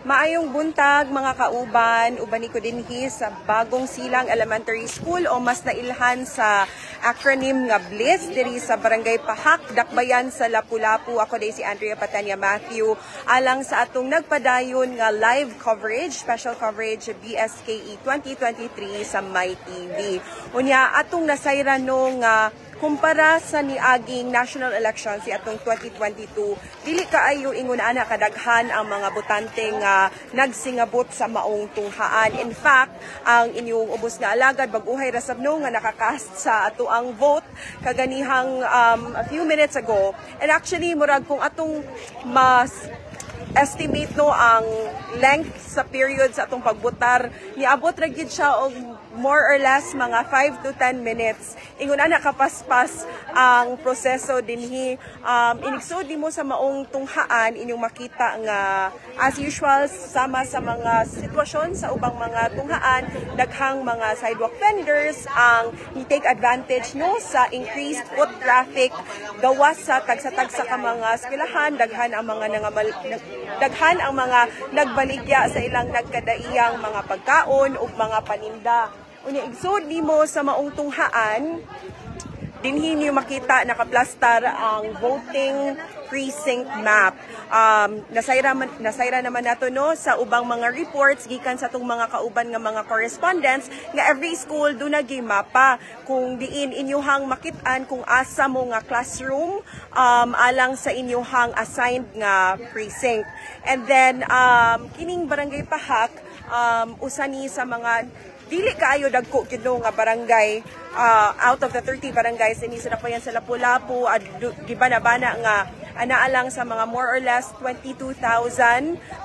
Maayong buntag, mga kauban, uban ko dinhi sa Bagong Silang Elementary School o mas nailhan sa acronym nga BLISS diri sa Barangay Pahak, Dakbayan sa Lapu-Lapu. Ako diay si Andrea Patania Matthew alang sa atong nagpadayon nga live coverage, special coverage BSKE 2023 sa MyTV. Unya atong nasayran no nga kumpara sa niaging national elections si atong 2022, dili kaayo ingon ana kadaghan ang mga botante nga nagsingabot sa maong tunghaan. In fact, ang inyong ubos nga alagad bag-uhay ra sab no nga nakakast sa ato ang vote kaganihang a few minutes ago. And actually, murag kung atong mas estimate no ang length sa period sa atong pagbutar, niabot ra gid siya og more or less mga 5 to 10 minutes. Ingon ana kapaspas ang proseso dinhi. Inigsud nimo sa maong tunghaan, inyong makita nga as usual, sama sa mga sitwasyon sa ubang mga tunghaan, daghang mga sidewalk vendors ang ni-take advantage no sa increased foot traffic gawas sa tagsa-tagsa ka mga eskwelahan. Daghan ang mga nagbaligya sa ilang nagkadaiyang mga pagkaon ug mga paninda. Unya igsud nimo sa maong tunghaan, dinhi niyo makita nakaplastar ang voting precinct map. Nasayra naman nato no sa ubang mga reports gikan sa atong mga kauban nga mga correspondents nga every school duna gyud mapa kung diin inyuhang makit-an kung asa mo nga classroom alang sa inyuhang assigned nga precinct. And then kining Barangay Pahak, usa ni sa mga dili kaayo dagko gyud no nga barangay out of the 30 barangays ini sa Dakbayan sa Lapu-Lapu at gibana-bana nga anaa lang sa mga more or less 22,000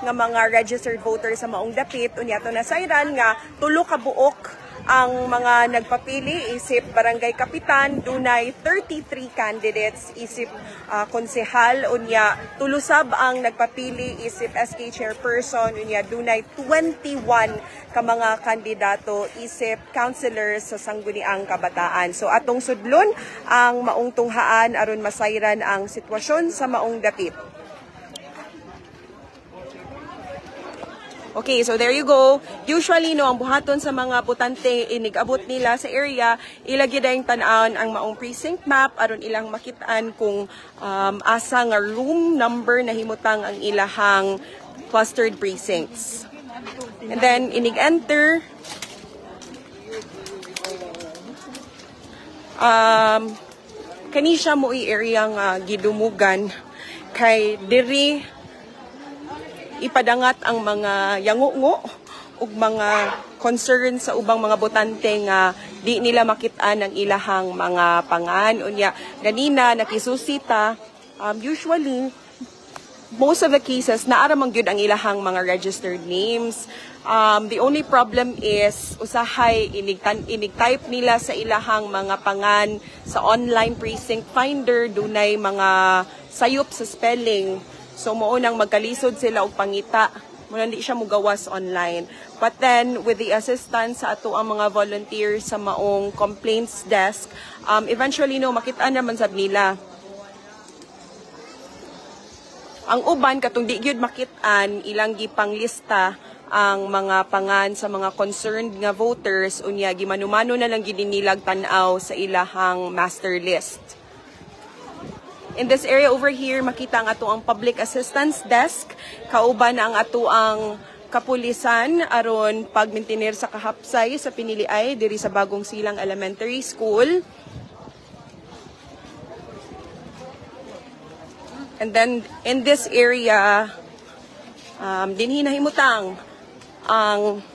nga mga registered voters sa maong dapit. Unya to nasayran nga tulo ka buok ang mga nagpapili isip barangay kapitan, dunay 33 candidates isip konsehal, unya tulo sab ang nagpapili isip SK chairperson, unya dunay 21 ka mga kandidato isip councilors sa Sangguniang Kabataan. So atong sudlon ang maong tunghaan aron masayran ang sitwasyon sa maong dapit. Okay, so there you go. Usually, no, ang buhaton sa mga botante inig-abot nila sa area, ila gyud ang tan-awon ang maong precinct map aron ilang makitaan kung asa nga room number na himutang ang ilahang clustered precincts. And then inig-enter kani siya mo area nga gidumugan kay diri ipadangat ang mga yangungo ug mga concern sa ubang mga botante nga di nila makit-an ang ilahang mga pangan. Unya ganina nakisusita, usually most of the cases naara man gyud ang ilahang mga registered names. The only problem is usahay inig type nila sa ilahang mga pangan sa online precinct finder, dunay mga sayop sa spelling. So mao nang magkalisod sila og pangita. Muna di siya mugawas online. But then with the assistance sa ato ang mga volunteers sa maong complaints desk, eventually no makita naman sab nila. Ang uban katong di gyud makit-an, ilang gipanglista ang mga pangan sa mga concerned nga voters, unya gimanumano na lang gid nilag tan-aw sa ilahang master list. In this area over here, makita ang ato ang public assistance desk, kauban ang ato ang kapulisan aron pagmintinir sa kahapsay sa piniliay diri sa Bagong Silang Elementary School. And then in this area, dinhi nahimutang ang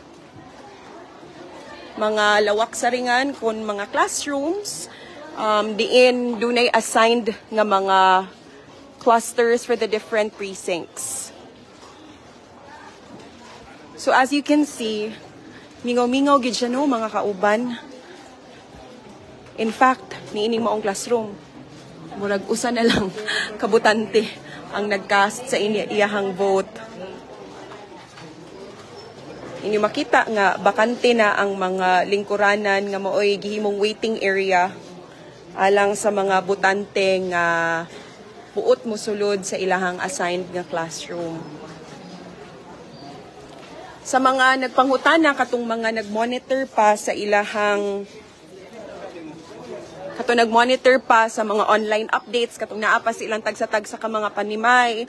mga lawak saringan kon mga classrooms, diin dunay assigned nga mga clusters for the different precincts. So as you can see, mingaw-mingaw gid siya no, mga kauban. In fact, niining maong classroom, murag usa na lang kabutante ang nagcast sa iyahang vote. Inyo makita nga bakante na ang mga lingkuranan nga maoy gihimong waiting area alang sa mga botante nga buot mosulod sa ilahang assigned nga classroom. Sa mga nagpangutana, katong mga nagmonitor pa sa ilahang, kato nagmonitor pa sa mga online updates, katong naa pa silang tagsa-tagsa ka mga panimay,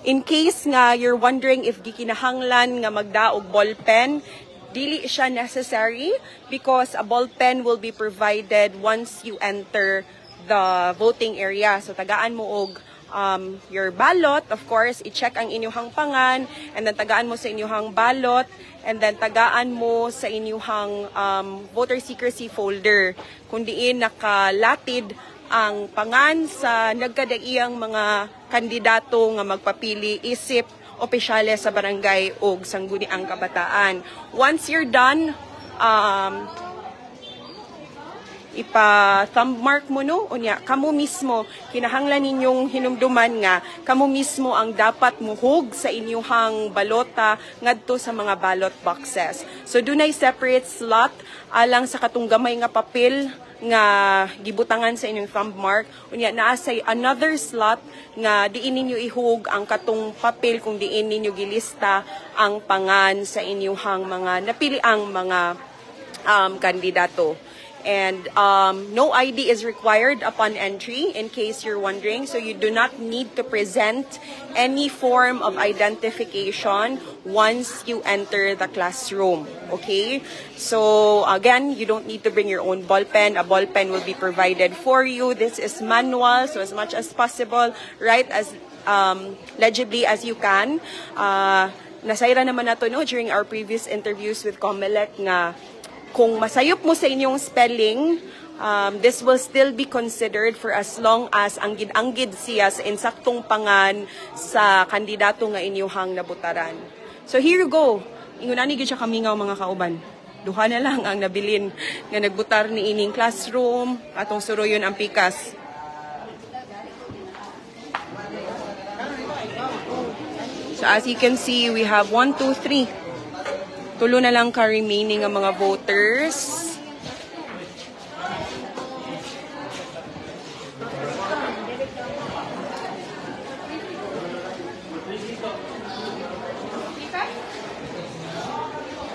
in case nga you're wondering if gikinahanglan nga magda og ballpen, dili siya necessary because a ballpen will be provided once you enter the voting area. So tagaan mo og your ballot, of course, i-check ang inyong pangan, and then tagaan mo sa inyong ballot, and then tagaan mo sa inyong voter secrecy folder, kung diin nakalatid ang pangan sa nagkadaiyang mga kandidato nga magpapili isip opisyales sa barangay og Sangguniang Kabataan. Once you're done, ipa thumb mark mo, no? Unya kamo mismo, kinahanglan ninyong hinumduman nga kamo mismo ang dapat muhug sa inyuhang balota ngadto sa mga ballot boxes. So dunay separate slot alang sa katong gamay nga papel nga gibutangan sa inyong thumb mark. Unya naa say another slot nga diin ninyo ihug ang katong papel kung diin ninyo gilista ang pangan sa inyuhang mga napiliang mga kandidato. And no ID is required upon entry, in case you're wondering. So you do not need to present any form of identification once you enter the classroom. Okay? So again, you don't need to bring your own ball pen. A ball pen will be provided for you. This is manual, so as much as possible, write as legibly as you can. Nasayra naman nato, no, during our previous interviews with COMELEC nga kung masayop mo sa inyong spelling, this will still be considered for as long as anggid-anggid siya sa insaktong pangan sa kandidato nga inyuhang nabutaran. So here you go. Ingon ani gyud siya kamingaw, mga kauban. Duha na lang ang nabilin nga nagbutar ni ining classroom. Atong suruyon ang pikas. So as you can see, we have 1, 2, 3. Tulo na lang ka remaining ang mga voters.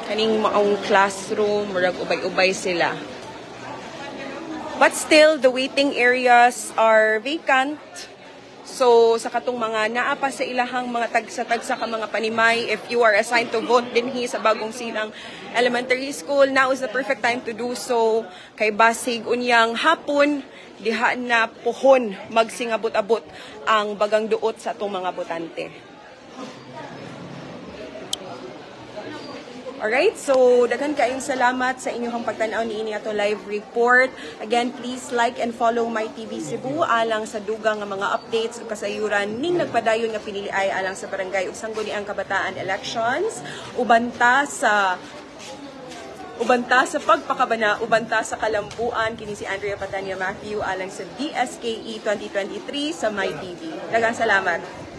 Kaning maong classroom, murag ubay-ubay sila. But still, the waiting areas are vacant. So, sa katong mga naa pa sa ilahang mga tagsa-tagsa ka mga panimay, if you are assigned to vote dinhi sa Bagong Silang Elementary School, now is the perfect time to do so. Kay basig unyang hapon, diha na pohon magsingabot-abot ang bagang duot sa atong mga botante. Alright, so daghan kaayong salamat sa inyong pagtan-aw niini ato live report. Again, please like and follow My TV Cebu alang sa dugang nga mga updates ug kasayuran ning nagpadayon nga piniliay alang sa barangay ug Sangguniang Kabataan elections. Ubanta sa pagpakabana, ubanta sa kalambuan, kini si Andrea Patania Matthew alang sa DSKE 2023 sa My TV. Daghang salamat.